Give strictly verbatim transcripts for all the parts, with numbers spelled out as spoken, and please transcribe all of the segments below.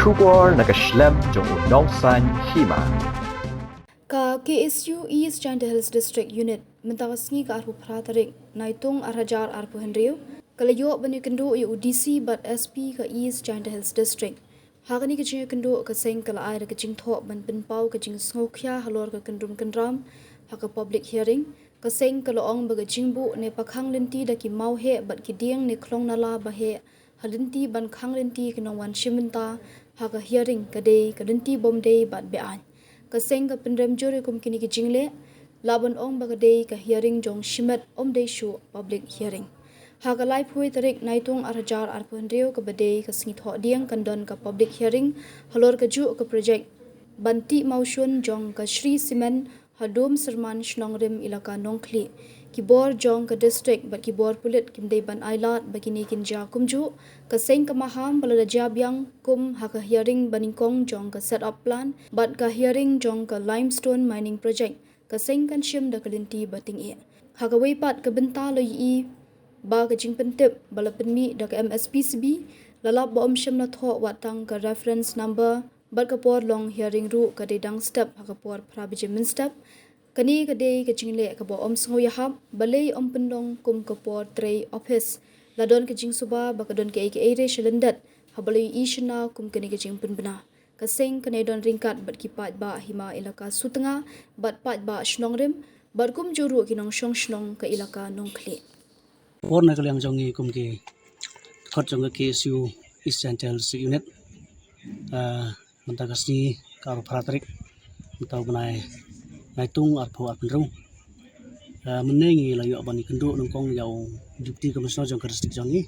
Khubor na ka shlem jong u nongsan hima. Ka K S U East Jaintia Hills District Unit mynta ka sngi ka arphew phra tarik Naitung arhajar arphew hynriew ka la ïoh ban ïakynduh ïa u D C bad S P ka East Jaintia Hills District. Ha kane ka jingïakynduh ka seng ka la ai da ka jingthoh ban pynpaw ka jingsngewkhia halor ka kyndrum kyndram ha ka public hearing. Ka seng ka la ong ba ka jingbuh ne pakhang lynti da ki mawheh bad ki dieng ne khlong nala ba heh ha lynti ban khang lynti ki nongwan shim bynta ha ka hearing ka dei ka lynti bym dei bad be-aiñ. Ka seng ka pynrem jur ïa kum kine ki jingleh, lah ban ong ba ka dei ka hearing jong shimet, ym dei shuh public hearing. Ha ka laiphew tarik Naitung arhajar arphew hynriew kaba dei ka sngi thoh dieng kan don ka public hearing halor ka juh ka project ban tih mawshun jong ka Shree Cement ha Dum Syrman Shnong Rim Elaka Nongkhlieh. Ki bor jong ka district bad ki bor pulit kim dei ban ailad ba kine kin jia kumjuh. Ka seng ka maham ba la da jia biang kum ha ka hearing banyngkong jong ka set up plan bad ka hearing jong ka limestone mining project, ka seng kan shim da ka lynti ba tyngeh. Ha kawei pat ka bynta la ïohi ba ka jingpyntip ba la pynmih da ka M S P C B la lap ba ym shym la thoh wat tang ka reference number bad ka por long hearing ruh ka dei dang step ha ka por phra baje mynstep. Kane ka dei ka jingleh kaba ym sngew ïahap, balei ym pynlong kum ka por trei office. La don ka jingsuba ba ka don kaei kaei re sha lyndet haba la ïohi shynna kum kane ka jingpynbna. Ka seng kan ïadon ryngkat bad ki paidbah hima Elaka Sutnga bad paidbah Shnong Rim bad kumjuh ruh ki nongshong shnong ka Elaka Nongkhlieh. Por na ka liang jong ngi kum ki khot jong ka K S U East Jaintia Hills District Unit, ah, mynta ka sngi ka arphew phra tarik mynta u bnai Naitung arphew arphew hynriew. Ah, mynne ngi la ïoh ban ïakynduh nyngkong ïa u Deputy Commissioner jong ka district jong ngi.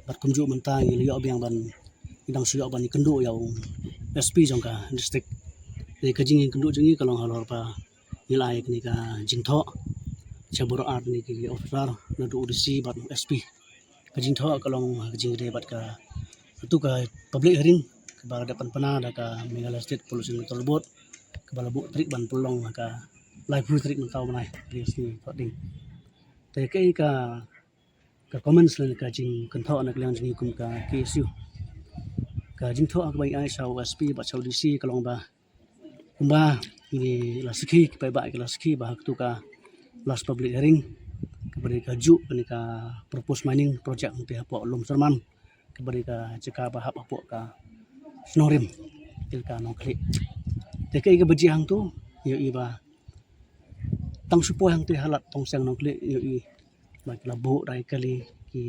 Bad kumjuh mynta ngi la ïoh biang ban, ngi dang shu ïoh ban ïakynduh ïa u S P jong ka district. Te ka jingïakynduh jong ngi ka long halor ba ngi la ai kane ka jingthoh sha baroh ar kine ki officer, naduh u D C bad u S P. Ka jingthoh ka long ka jingïadei bad ka, katu ka public hearing kaba la dep pynbna da ka Meghalaya State Pollution Control Board kaba la buh tarik ban pynlong ha ka laiphew tarik mynta u bnai, tarik sngi thoh ding. Te kaei ka, ka comments lane ka jingkynthoh na ka liang jong ngi kum ka K S U. Ka jingthoh kaba ngi ai sha u S P bad sha u D C ka long ba kumba ngi la sakhi, ki paidbah ki la sakhi ba ha katu ka last public hearing kaba dei ka juh kane ka proposed mining project hangtei hapoh Lum Syrman kaba dei ka jaka ba hap hapoh ka Shnong Rim, Elaka Nongkhlieh. Te kaei kaba jia hangto, ngi ïohi ba tang shu poi hangtei ha Lad Tongseng Nongkhlieh ngi ïohi ba ki la buh da ki kali, ki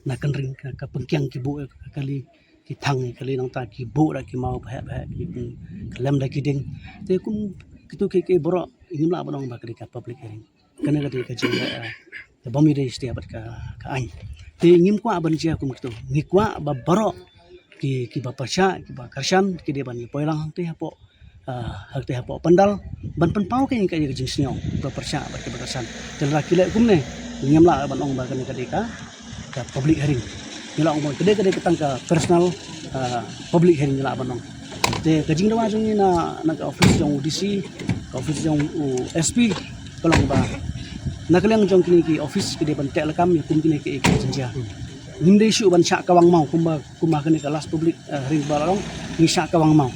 na kynring ka, ka pynkiang ki buh da ki kali, ki thang ki kali, nangta ki buh da ki maw baheh baheh, ki, ki lem da ki dieng. Te kum kitu kiei kiei baroh ngim lah ban ong ba ka dei ka public hearing. Kane ka dei ka jing, eh, ka bym ïadei satia bad ka, ka aiñ. Te ngim kwah ban jia kum kitu. Ngi kwah ba baroh ki, kiba pyrshah, kiba kyrshan ki dei ban ïa poi lang hangtei hapoh, ah, hangtei hapoh pandal ban pynpaw ka, ka, ka jingsngew kiba pyrshah bad kiba kyrshan. Te lada ki leh kumne, ngim lah ban ong ba kane ka dei ka, ka public hearing. Ngi lah ong ba ka dei, ka dei ka tang ka personal, ah, public hearing ngi lah ban ong. Te ka jingdawa jong ngi na, na ka office jong u D C, ka office jong u S P, ka long ba na ka liang jong kine ki office ki dei ban teh lakam ïa kum kine ki, ki jingjia. Ngim dei shuh ban shah kawang maw kumba, kumba kane ka last public, eh, hearing ba la long, ngi shah kawang maw.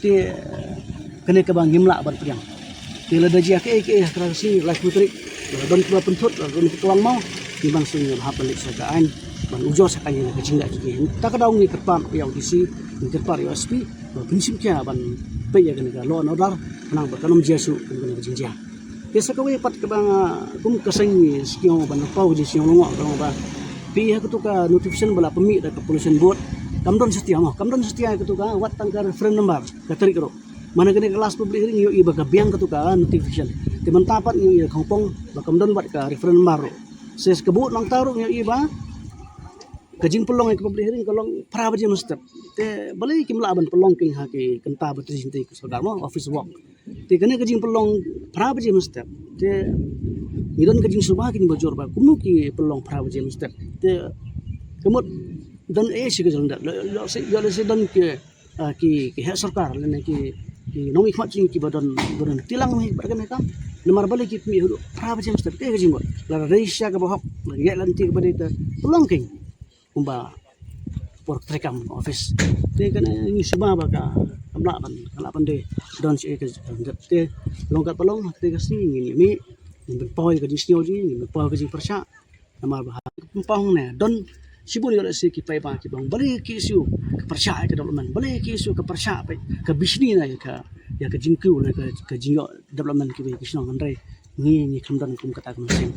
Te, eh, kane kaba ngim lah ban pdiang. Te lada jia kaei kaei ha ka sngi laiphew tarik, lada don kiba pynthut, lada don kiba kawang maw, ngi ban shu ngi hap ban leit sha ka aiñ ban ujor sha ka aiñ ïa ka jingleh jong ki. Te ka daw ngi kyrpad ïa u D C, ngi kyrpad ïa u S P ba pynshim khia ban peit ïa kane ka law and order, khnang ba kan ym jia shuh kum kane ka jingjia. Te sa kawei pat kaba nga kum ka seng ngi sngew ban paw ka jingsngew lyngngoh ka long ba phi ha katu ka notification ba la pynmih da ka Pollution Board, kam don satia mo, kam don satia ha katu ka, wat tang ka reference number, ka tarik ruh. Mane kane ka last public hearing ngi ïohi ba ka biang katu ka notification. Te mynta pat ngi ïohi khongpong ba kam don wat ka reference number ruh. Sa ka buh nangta ruh ngi ïohi ba ka jingpynlong ïa ka public hearing ka long phra baje mynstep. Te balei kim lah ban pynlong keiñ ha ki kynta ba trei jingtrei ka sorkar mo, office work. Te kane ka jingpynlong phra baje mynstep, te ngi don ka jingsuba keiñ ba jur ba kumno ki pynlong phra baje mynstep. Te ka mut don ei shi ka jingdon, ïoh, ïoh, ïoh, ïoh, don ki, ah, ki, ki heh sorkar lane ki, ki nongmihkhmat jong ngi kiba don, ba don tilang hi bad kane ka kam. Namar balei ki pynmih haduh phra baje mynstep, te ka jingmut. Lada dei shisha kaba hok, lada ïaid lynti kaba dei, te pynlong keiñ. Kumba por treikam office. Te kane ngi sngewbha ba ka kam lah ban, ka lah ban dei don shi ka jingdep te long kat ba long te ka sngi ngin ïa mih, ngin pynpaw ïa ka jingsngew jong ngi, ngin pynpaw ïa ka jingpyrshah. Namar ba ha pynpaw ne don shibun ïa lehse ki paidbah ki ba ong balei ki issue ka pyrshah ïa ka development, balei ki issue ka pyrshah ka bishni na ïa ka, ïa ka jingkiew na ka, ka jingïoh development kiwei ki shnong, hynrei ngi, ngi khlem don kum kata ka mynsiem.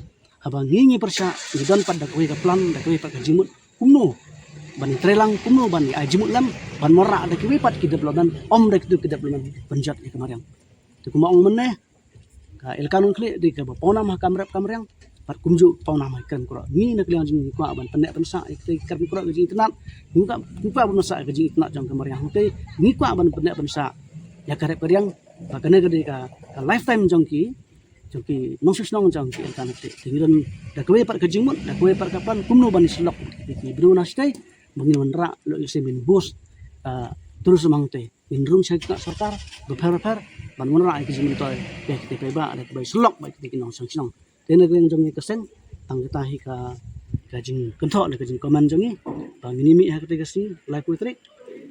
Haba ngi, ngi pyrshah, ngi don pat da kawei ka plan, da kawei pat ka jingmut kumno ban trei lang, kumno ban ai jingmut lem ban wanrah da kiwei pat ki development, ym da kitu ki development ban jot ïa ka mariang. Te kumba ong mynne, ka Elaka Nongkhlieh dei kaba pawnam ha kam rep kam riang, bad kumjuh pawnam ha ki krem krok. Ngi na ka liang jong ngi kwah ban pynneh pynsah ïa ki krem krok, ka jingitynnad. Ngi kwah, ngi kwah ban pynsah ïa ka jingitynnad jong ka mariang. Te ngi kwah ban pynneh pynsah ïa ka rep ka riang. Ba kane ka dei ka, ka lifetime jong ki, jong ki nongshong shnong jong ki Elaka Nongkhlieh. Te ngi don da kawei pat ka jingmut, da kawei pat ka plan kumno ban ïasyllok ïa ki briew na shatei ba ngin wanrah, lok ïa sha min bus, ah, tourism hangtei. Ngin rung sha ki tnat sorkar bapher bapher ban wanrah ïa ki jingmyntoi ïa kitei paidbah, da kaba ïasyllok bad kitei ki nongshong shnong. Te na ka liang jong ngi ka seng, tang kata hi ka, ka jingkynthoh ne ka jingcomment jong ngi ba ngin ïa mih ha katei ka sngi laiphew tarik,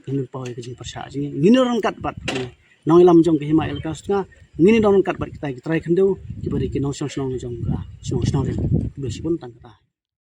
ngin pynpaw ïa ka jingpyrshah jong ngi, ngin ïa don ryngkat bad ki nongïalam jong ka Hima Elaka Sutnga, ngin ïa don ryngkat bad kita ki trai khyndew kiba dei ki nongshong shnong jong ka shnong Shnongrim. Khublei shibun, tang kata.